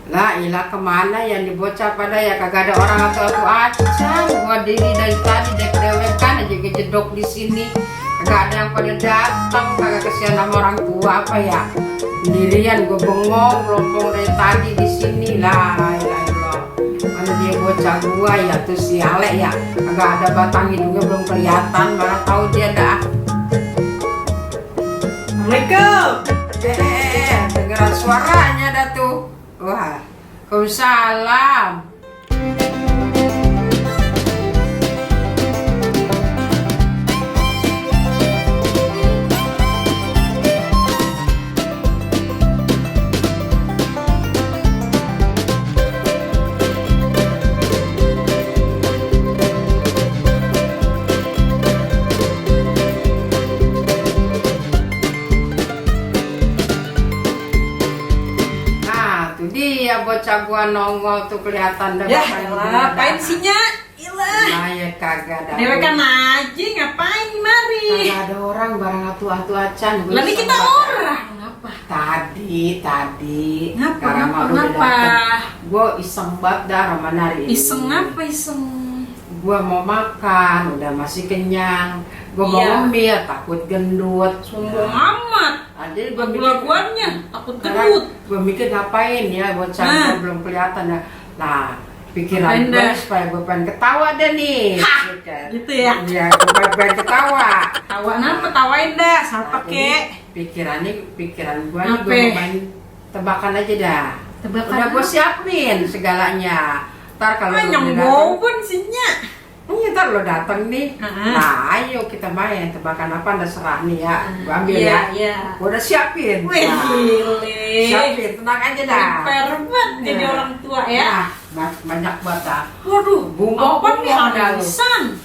Lah ilah kemana ya nih bocah pada ya kagak ada orang atau acan. Gua diri dari tadi dewekan aja kejedok di sini. Kagak ada yang pada datang, kagak kesian sama orang tua apa ya. Sendirian gua bengong melompong dari tadi di sini lah. Ilah. Mana dia bocah gua ya tuh si Ale ya. Kagak ada batang hidungnya belum kelihatan, mana tahu dia dah. Assalamualaikum. Dengeran suaranya dah tuh. Wah, Waalaikumsalam. Dia bocah gua nongol tuh kelihatan dah. Ya elah, ngapain sih Nya? Ilah. Nah ya kagak ada. Dewekan aja, ngapain nih mari? Kagak ada orang barang atu-atu acan. Lah kita orang. Ngapa? Tadi. Ngapa? Gua iseng banget dah sama nari. Iseng apa iseng? Gua mau makan, udah masih kenyang. Gua mau ngemil, takut gendut. Sombong amat. Jadi gua gula-gulanya takut gendut. Gua mikir ngapain ya bocah gua belum kelihatan ya. Nah, pikiran gue supaya gue pengen ketawa deh nih. Gitu ya? Iya, gue pengen ketawa. Tawa apa? Tawain dah, siapa kek? Pikiran gue nih gue mau main tebakan aja dah. Tebakan udah gue siapin segalanya. Ntar kalau yang bowen sih Nya. Ntar lo dateng nih. Nah ayo kita main tebakan apa anda serah nih ya. Gue ambil ya. Gue udah siapin. Wih gile. Siapin, tenang aja dah. Perbat jadi orang tua ya. Banyak banget dah. Waduh, apa nih arisan?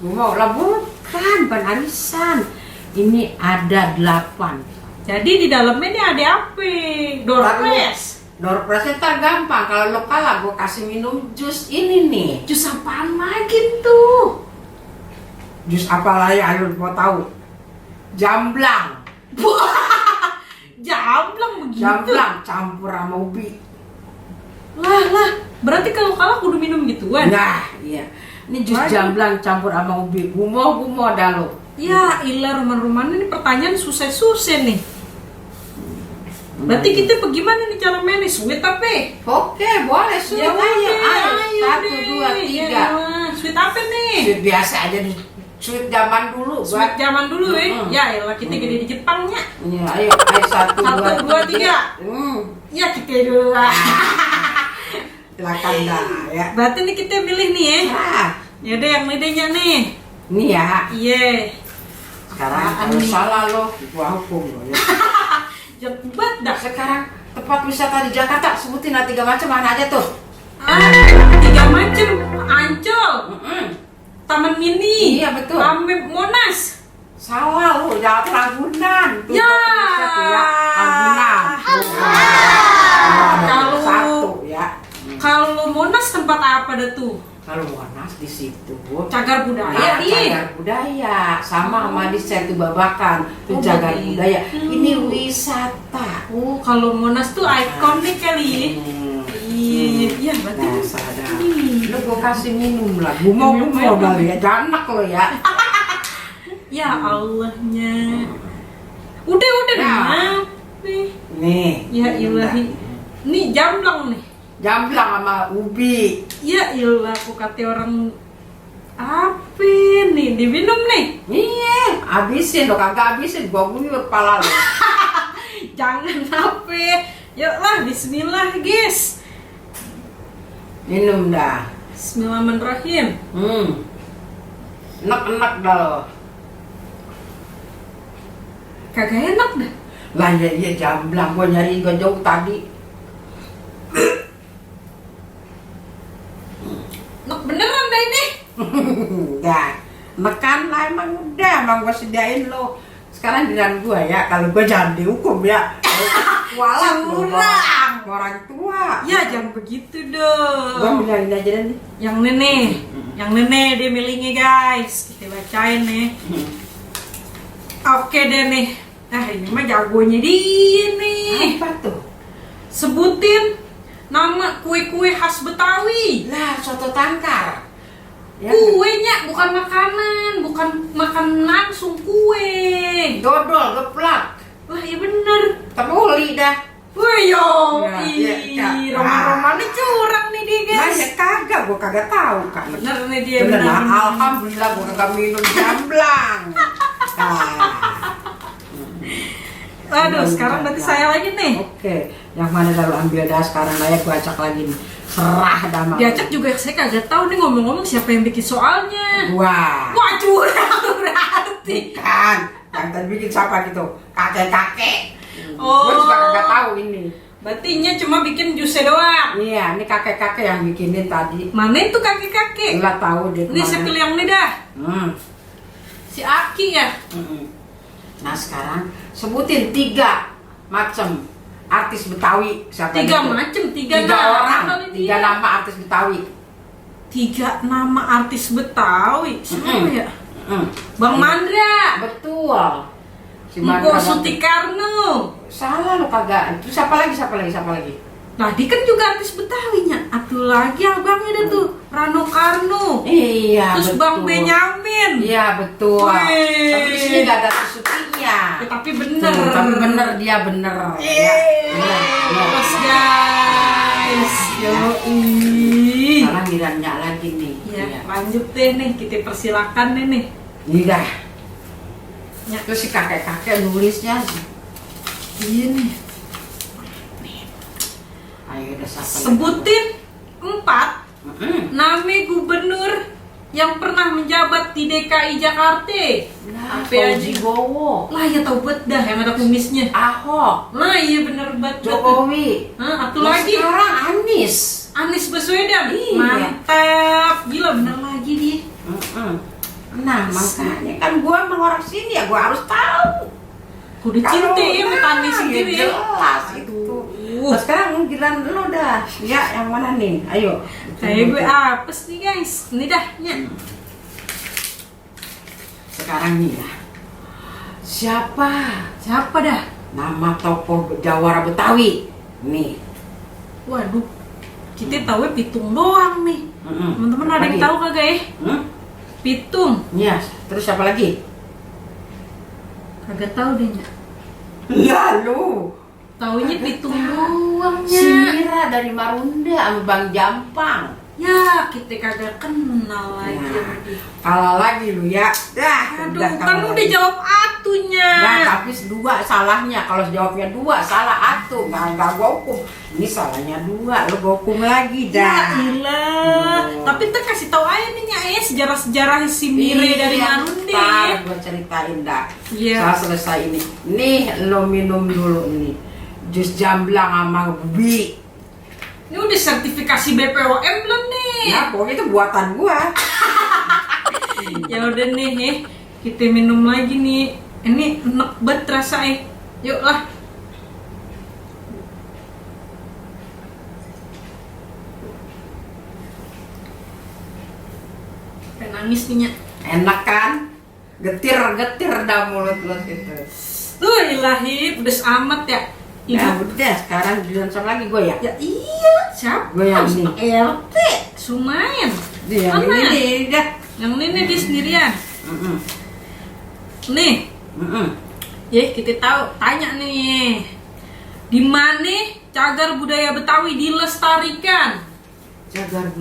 Bumau lah bukan arisan. Ini ada 8. Jadi di dalamnya ini ada apa? Doorpress. Doorpressnya ntar gampang. Kalau lo kalah gue kasih minum jus ini nih. Jus apaan lagi tuh? Jus apa lagi lo mau tahu? Jamblang. Jamblang begitu? Jamblang campur sama ubi. Lah, berarti kalau kalah kudu minum gituan? Nah, iya. Ini jus jamblang campur sama ubi. Gumoh dah lo. Ya ilah, roman-roman ini pertanyaan susah-susah nih. Berarti kita bagaimana nih cara mainnya? Sweet apa? Oke, boleh sweet ya, ayo. 1, 2, 3. Ya, sweet apa nih? Sweet biasa aja nih. Sweet zaman dulu. Sweet zaman dulu ya. Ya elah kita gede di Jepangnya. Iya, ayo 1, 2, 3. Ya kita dulu. Silakan dah ya. Berarti nih kita milih nih ya. Ya udah yang lidahnya nih. Ini ya. Iya. Sekarang kalau salah lo, gua hukum lo ya. Jebat dah. Sekarang tempat wisata di Jakarta sebutin 3 macam mana aja tuh? 3 macam. Ancol. Taman Mini. Iya betul. Monas. Salah lo, Jalan Ragunan. Ya. Ragunan. Kalau satu ya. Kalau Monas tempat apa dah tuh? Kalau Monas di situ Cagar budaya Cagar budaya sama di Setu Babakan itu cagar budaya. Ini wisata. Kalau Monas tuh ikonik kali. Iya, berarti sadar. Lu gua kasih minum lah. Gua mau kali ya, janak lo ya. Ya Allahnya. Udah Nah. Nih. Ya ilahi. Nih jamblang nih. Jamblang sama ubi. Ya ilah, aku kata orang apa nih, diminum nih. Iya, habisin lo, kagak habisin, gua guyur kepala lo. Jangan apa. Yuklah, bismillah guys. Minum dah. Bismillahirrahmanirrahim. Enak-enak dah lo. Kagak enak dah. Lah iya jamblang, gua nyari jauh tadi. Enak beneran dah ini. Udah, makan lah emang gua sediain lo. Sekarang giliran gua ya, kalau gua jangan dihukum ya. Walang orang tua. Ya jangan begitu dong. Gua bilangin aja nih. Yang nenek dia milihnya guys. Kita bacain nih. Oke deh nih. Nah ini mah jagonya dia nih. Apa tuh? Sebutin nama kue-kue khas Betawi. Lah, soto tangkar. Ya. Kuenya bukan makanan, bukan makan langsung kue. Dodol, geplak. Wah, iya bener. Temuli dah. Wah, yo, Ya, ya. Roman-Roman ini curang nih dia, Nah, guys. ya kagak, gua kagak tahu kan. Bener nih dia, Bener, bener. nah, alhamdulillah gua kagak minum jamblang. Nah. Aduh, sekarang berarti saya lagi nih. Oke, yang mana lalu ambil dah sekarang lah ya gua acak lagi nih. Serah dah mah. Diacak juga saya kagak tahu nih ngomong-ngomong siapa yang bikin soalnya. Wah. Wah, curang berarti. Bukan. Yang tadi bikin siapa gitu? Kakek-kakek. Oh. Gua juga kagak tahu ini. Berarti nya cuma bikin jus doang. Iya, ini kakek-kakek yang bikinin tadi. Mana itu kakek-kakek? Enggak tahu dia Ini saya pilih yang ini dah. Si Aki ya. Nah sekarang sebutin 3 macam artis Betawi. Siapa 3 itu? macam, 3 3 nama. orang, Kali 3 dia. nama artis Betawi. 3 nama artis Betawi. Siapa ya? Bang Iya. Mandra. Betul. Si Mko Mandra. Sutikarno. Salah lo kagak. Itu siapa lagi? Nah, dia kan juga artis Betawinya. Atuh lagi abangnya dah tuh, Rano Karno. Iya, Terus betul. Bang Benyamin. Iya, betul. Wih. Tapi di sini nggak ada Susukinya. Ya, tapi bener. Tuh, tapi bener dia bener. Ya, bener. Terus guys, yoi. Sekarang gilirannya lagi nih. Ya, Iya. lanjut deh nih, kita persilakan deh nih. Ini dah. Ya. Terus si kakek-kakek nulisnya. Iya nih. Ayo udah siapa yang- Sebutin 4 Mm-mm. nama gubernur yang pernah menjabat di DKI Jakarta. Nah, Apa aja? Fauzi Bowo, Lah ya tau bet dah yang ada kumisnya. Ahok, Nah iya bener bet. Jokowi. Hah, atuh Nah, lagi. sekarang Anies. Anies Baswedan. Iya. Mantap. Gila bener lagi dia. Mm-mm. Nah makanya kan gua emang orang sini ya gua harus tahu. Kudu cinti ya petani sendiri. Ya jelas itu. Nah, sekarang giliran lu dah. Ya yang mana nih? Ayo. Kayak gue apes nih guys. Ini dah nya. Sekarang nih ya. Siapa Siapa dah? nama tokoh Jawara Betawi? Nih. Waduh. Kita tahu Pitung doang nih. Mm-mm. Teman-teman ada yang Lagi? tahu kagak ya? Pitung. Iya. Terus siapa lagi? Kagak tahu deh nya. Ya lu. Taunya Pitung doang Si nya. Mira dari Marunda sama Bang Jampang. Ya, kita kagak kenal lagi Nah, sama dia. Kalah lagi lu ya. Dah. Aduh, udah kan kalah udah lagi. jawab atunya. Nah, tapi 2 salahnya. Kalau jawabnya 2 salah atu. Nggak gua hukum. Ini salahnya 2, lu gua hukum lagi Ya dah. ilah. Tapi ntar kasih tahu aja nih nya sejarah-sejarah si Mire dari Marunda. Ntar gua ceritain dah. Iya. Saat selesai ini. Nih, lo minum dulu nih. Jus jamblang sama ubi. Ini udah sertifikasi BPOM belum nih? Ya, pokoknya itu buatan gua. Ya udah nih, kita minum lagi nih. Ini enak banget rasanya. Yuk lah. Pengen nangis nih nya. Enak kan? Getir-getir dah mulut lo gitu. Tuh ilahi, pedes amat ya. Ya udah, sekarang giliran sama lagi gue ya. Ya iya, siapa? Gue yang ini. RT, Sumayan. Dia yang Mana? ini dah. Yang ini dia sendirian. Mm-mm. Nih, Mm-mm. ya kita tahu. Tanya nih, di mana cagar budaya Betawi dilestarikan? Cagar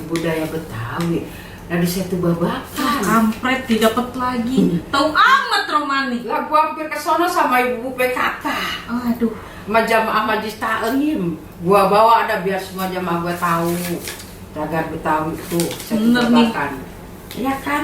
budaya Betawi. Nah di situ babakan. Kampret didapat lagi. Tahu amat Romani. Lah gua hampir ke sono sama ibu PKK. Aduh, Sama jamaah majlis taklim. Gua bawa ada biar semua jamaah gua tahu. Cagar Betawi itu situ Bener nih. babakan. Iya kan?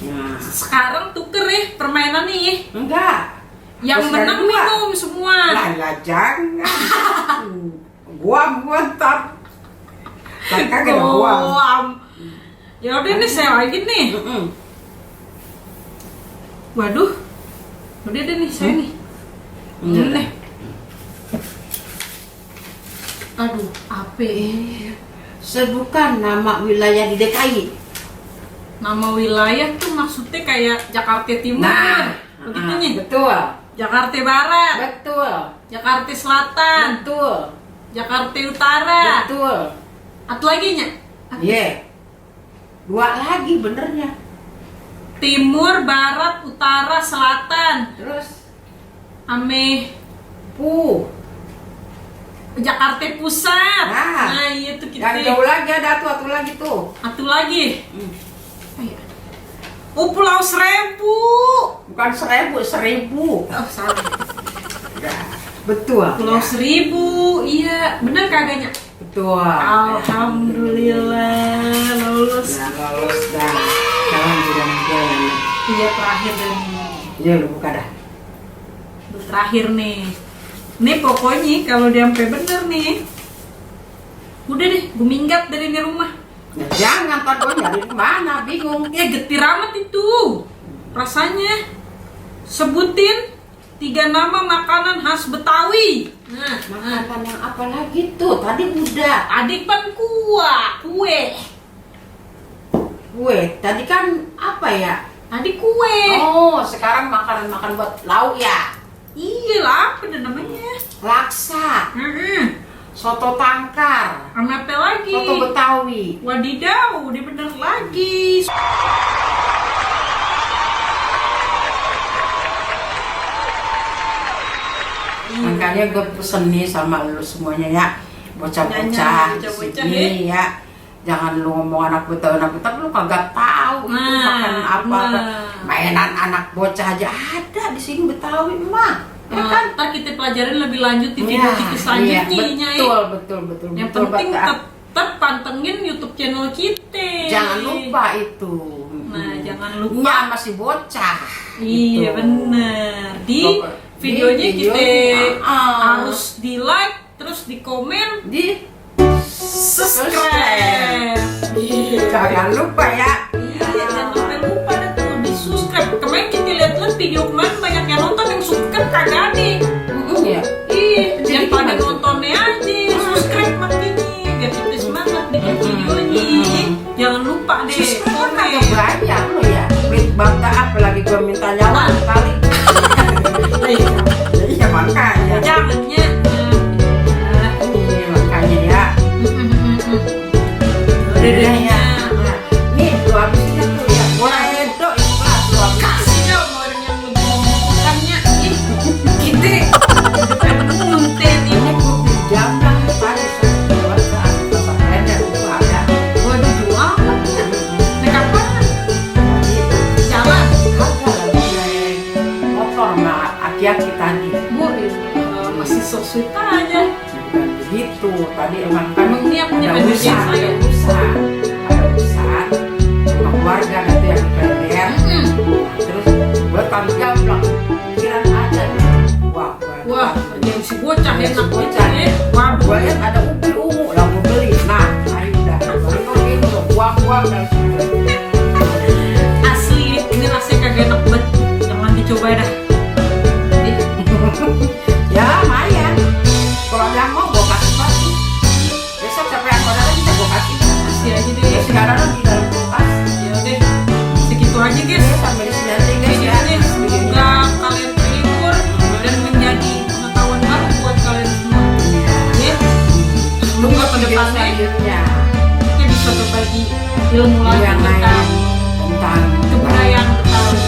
Nah, sekarang tuker ya permainan nih. enggak. Yang Terus menang kedua. minum semua. Lah ya jangan. Gua ntar. Lah kagak ada gua. Ya udah nih saya lagi nih. Mm-mm. Waduh. Udah deh nih saya nih. Iya. Ini nih. Aduh, apa? Sebutkan nama wilayah di DKI. Nama wilayah tuh maksudnya kayak Jakarta Timur. Nah, begitu nih. betul. Jakarta Barat. Betul. Jakarta Selatan, Betul. Jakarta Utara. Betul. Atau lagi nya? Iya. 2 lagi benernya. Timur, Barat, Utara, Selatan. Terus Ame Jakarta Pusat. Nah, iya tuh kita. yang jauh lagi ada tuh, satu lagi tuh. Atu lagi. Hmm. Oh, Pulau Seribu. Bukan 1000, 1000. Oh, salah. Ya, betul. Pulau Ya. Seribu. Iya, bener kagaknya? Betul. Alhamdulillah lulus. Ya, lolos dah. Jalan jalan jalan. Iya, terakhir dan Iya, lu buka dah. terakhir nih. Nih pokoknya kalau dia sampai bener nih, udah deh, gue minggat dari ini rumah. Ya, jangan, Pak, gue nyari di mana, bingung. Ya getir amat itu rasanya. Sebutin 3 nama makanan khas Betawi. Nah, Makanan yang apa lagi tuh? Tadi udah. adik pan kue. Kue, tadi kan apa ya? Adik kue. Oh, sekarang makanan-makan buat lauk ya. Iya lah, apa dah namanya? Laksa, soto tangkar, Sama apa lagi? soto Betawi. Wadidaw, dia bener lagi. Makanya gue pesen nih sama lu semuanya ya, bocah-bocah Nyanyi, di bocah-bocah, sini ya. Jangan lu ngomong anak Betawi, lu kagak tahu itu makan apa. Mainan anak bocah aja ada di sini Betawi mah. Ya kan? Ntar kita pelajarin lebih lanjut di video kita selanjutnya. Iya, Nyai. betul. Yang betul, penting Bata. tetap pantengin YouTube channel kita. Jangan lupa itu. Nah, jangan lupa. Ya, masih bocah. Iya, Gitu. bener. Di Coba. videonya Di kita videonya, harus di like, terus di komen, Di subscribe. jangan lupa ya. Iya, jangan sampai lupa dah tuh di subscribe. Kemarin kita lihat-lihat video kemarin banyak yang nonton, yang subscribe kagak ada. Iya. Ih, Jadi yang pada gimana? nontonnya aja, subscribe makanya biar kita semangat bikin videonya. Jangan lupa deh, Kan komen. agak banyak lo ya. Klik bangga apalagi gue minta nyawa kali. Iya makanya. Jangan ya. Iya makanya ya. Udah ya. Nah, nih lu habisin tuh ya. Gua edo ikhlas lu habisin. Kasih dong orang yang lebih membutuhkannya. Ih, kita nunten Ini ini. gua pinjamkan tadi sama keluarga pesantrennya itu ada. Waduh, jual. Naik apa? Jalan. Ada lagi naik motor sama aki-aki tadi. Bu, masih so sweet aja. Bukan begitu. Tadi emang kan Emang niat punya ada baju urusan, saya. ada urusan sama keluarga nanti yang KLDR. Terus gue tanggung jawab bilang, pikiran ada nih. Wah, yang si bocah Yang si enak bocah. ya. Wah, Gue lihat ada ubi ungu, lah gue beli. Nah, ayo udah. Baru gitu, buang-buang dari situ. asli ini rasanya kagak enak banget. Jangan dicoba dah. Ya, lumayan. Kalau ada yang mau, gue kasih. Besok siapa yang mau datang, kita gue kasih. Kasih aja deh. Ya, sekarang di dalam kulkas. Ya udah. Segitu aja guys. Ya, sampai di sini aja guys ya. Videonya semoga kalian terhibur dan menjadi pengetahuan baru buat kalian semua. Ya. Semoga ke Video depannya selanjutnya. kita bisa berbagi ilmu lagi Yang tentang lain tentang kebudayaan Betawi.